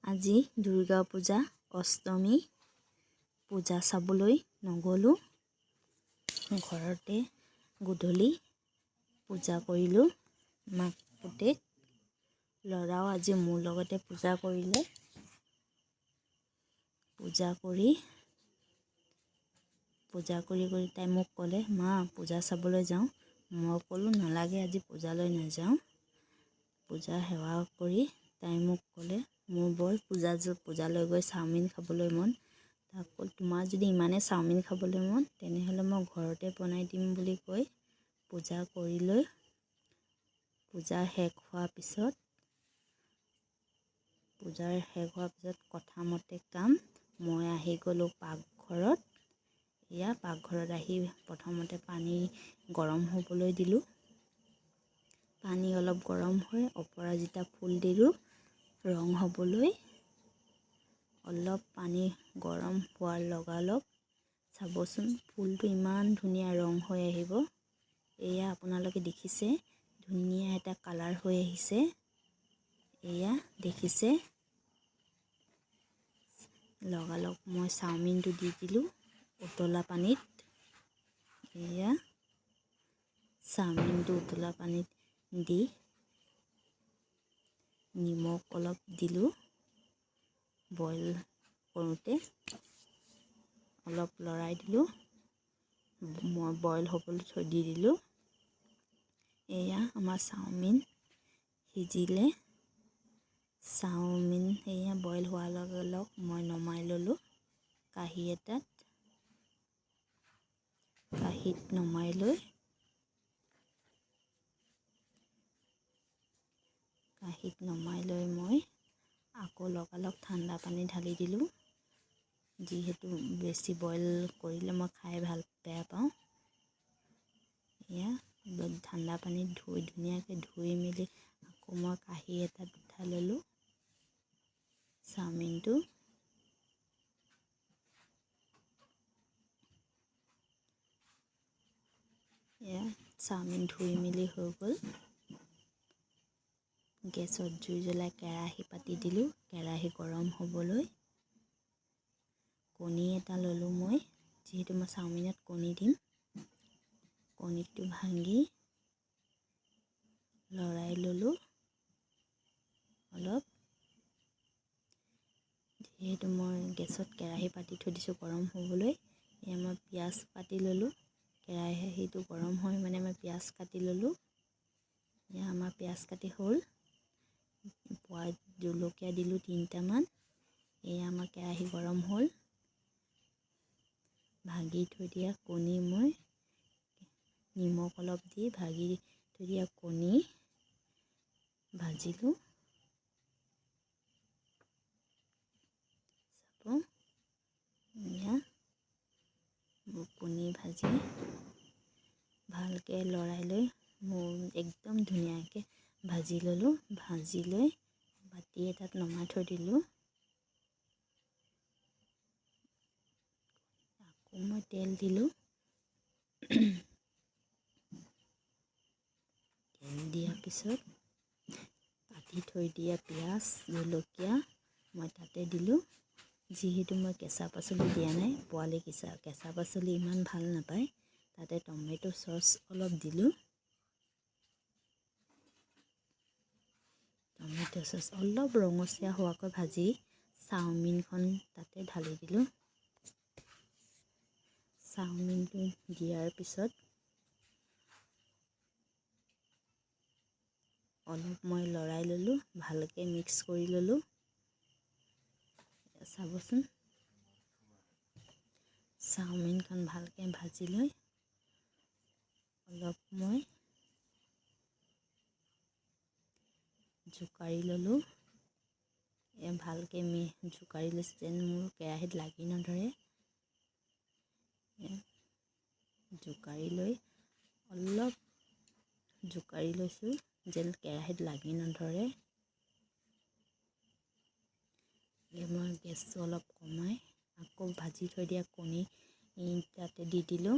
আজি দুৰ্গা পূজা অষ্টমী, পূজা চাবলৈ নগ'লোঁ, ঘৰতে গধূলি পূজা কৰিলোঁ। মাক পুতেক ল'ৰাও আজি মোৰ লগতে পূজা কৰিলে। পূজা কৰি পূজা কৰি কৰি তাই মোক ক'লে, মা পূজা চাবলৈ যাওঁ। মই ক'লোঁ, নালাগে, আজি পূজালৈ নাযাওঁ। পূজা সেৱা কৰি তাই মোক ক'লে, মোৰ বৰ পূজালৈ গৈ চাওমিন খাবলৈ মন। তাক ক'লোঁ, তোমাৰ যদি ইমানেই চাওমিন খাবলৈ মন, তেনেহ'লে মই ঘৰতে বনাই দিম বুলি কৈ পূজা কৰি লৈ পূজা শেষ হোৱাৰ পিছত পূজাৰ শেষ হোৱাৰ পিছত কথামতে কাম, মই আহি গ'লোঁ পাকঘৰত। এয়া পাকঘৰত আহি প্ৰথমতে পানী গৰম হ'বলৈ দিলোঁ। পানী অলপ গৰম হৈ অপৰাজিতা ফুল দিলোঁ ৰং হ'বলৈ। অলপ পানী গৰম হোৱাৰ লগালগ চাবচোন, ফুলটো ইমান ধুনীয়া ৰং হৈ আহিব। এয়া আপোনালোকে দেখিছে, ধুনীয়া এটা কালাৰ হৈ আহিছে। এয়া দেখিছে, লগালগ মই চাওমিনটো দি দিলোঁ উতলা পানীত। এয়া চাওমিনটো উতলা পানীত দি নিমখ অলপ দিলোঁ। বইল কৰোঁতে অলপ লৰাই দিলোঁ, মই বইল হ'বলৈ থৈ দি দিলোঁ। এয়া আমাৰ চাওমিন সিজিলে। চাওমিন এয়া বইল হোৱাৰ লগে লগ মই নমাই ল'লোঁ কাঁহী এটাত। কাঁহীত নমাই লৈ মই আকৌ লগালগ ঠাণ্ডা পানী ঢালি দিলোঁ, যিহেতু বেছি বইল কৰিলে মই খাই ভাল বেয়া পাওঁ। এয়া ঠাণ্ডা পানীত ধুই ধুনীয়াকৈ ধুই মেলি আকৌ মই কাঁহী এটাত উঠাই ল'লোঁ চাওমিনটো। এয়া চাওমিন ধুই মেলি হৈ গ'ল। গেছত জুই জ্বলাই কেৰাহী পাতি দিলোঁ। কেৰাহী গৰম হ'বলৈ কণী এটা ল'লোঁ মই, যিহেতু মই চাওমিনত কণী দিম। কণীটো ভাঙি লৰাই ল'লোঁ অলপ। যিহেতু মই গেছত কেৰাহী পাতি থৈ দিছোঁ গৰম হ'বলৈ, এয়া মই পিঁয়াজ কাটি ল'লোঁ। কেৰাহীটো গৰম হৈ মানে মই পিঁয়াজ কাটি ল'লোঁ। এয়া আমাৰ পিঁয়াজ কাটি হ'ল। পোৱা জলকীয়া দিলোঁ 3টামান। এয়া আমাৰ কেৰাহী গৰম হ'ল। ভাগি থৈ দিয়া কণী মই নিমখ অলপ দি ভাগি থৈ দিয়া কণী ভাজিলোঁ। চাব, এয়া মোৰ কণী ভাজি ভালকৈ লৰাই লৈ মোৰ একদম ধুনীয়াকৈ ভাজি ল'লোঁ। ভাজি লৈ বাতি এটাত নমাই থৈ দিলোঁ। আকৌ মই তেল দিলোঁ। তেল দিয়াৰ পিছত কাটি থৈ দিয়া পিঁয়াজ জলকীয়া মই তাতে দিলোঁ। যিহেতু মই কেঁচা পাচলি দিয়া নাই, পোৱালি কেঁচা পাচলি ইমান ভাল নাপায়, তাতে টমেট' চচ অলপ দিলোঁ। টমেট' চচ অলপ ৰঙচুৱা হোৱাকৈ ভাজি চাওমিনখন তাতে ঢালি দিলোঁ। চাওমিনটো দিয়াৰ পিছত অলপ মই লৰাই ল'লোঁ, ভালকৈ মিক্স কৰি ল'লোঁ। চাবচোন, চাওমিনখন ভালকৈ ভাজি লৈ অলপ মই জোকাৰি ল'লোঁ। ভালকৈ জোকাৰি লৈছোঁ যেন মোৰ কেৰাহীত লাগি নধৰে। জোকাৰি লৈ অলপ জোকাৰি লৈছোঁ যেন কেৰাহীত লাগি নধৰে। মই গেছটো অলপ কমাই আকৌ ভাজি থৈ দিয়া কণী তাতে দি দিলোঁ।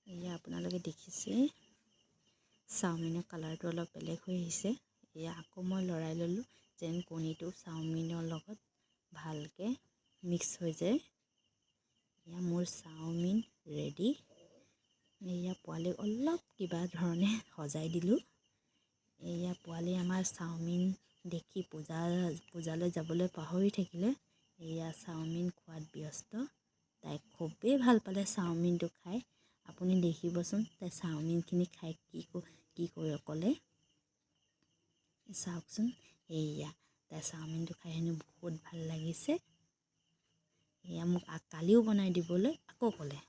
এয়া আপোনালোকে দেখিছে, চাওমিনৰ কালাৰটো অলপ বেলেগ হৈ আহিছে। এয়া আকৌ মই লৰাই ল'লোঁ। যেন কণীটো চাওমিনৰ লগত ভালকৈ মিক্স হৈ যায়। এয়া মোৰ চাওমিন ৰেডি। এয়া পোৱালিক অলপ কিবা ধৰণে সজাই দিলোঁ। এয়া পোৱালি আমাৰ চাওমিন দেখি পূজালৈ যাবলৈ পাহৰি থাকিলে। এয়া চাওমিন খোৱাত ব্যস্ত। তাই খুবেই ভাল পালে চাওমিনটো খাই। আপুনি দেখিবচোন, তাই চাওমিনখিনি খাই কি কি ক'লে চাওকচোন। এয়া তাই চাওমিনটো খাই হেনো বহুত ভাল লাগিছে। এয়া মোক কালিও বনাই দিবলৈ আকৌ ক'লে।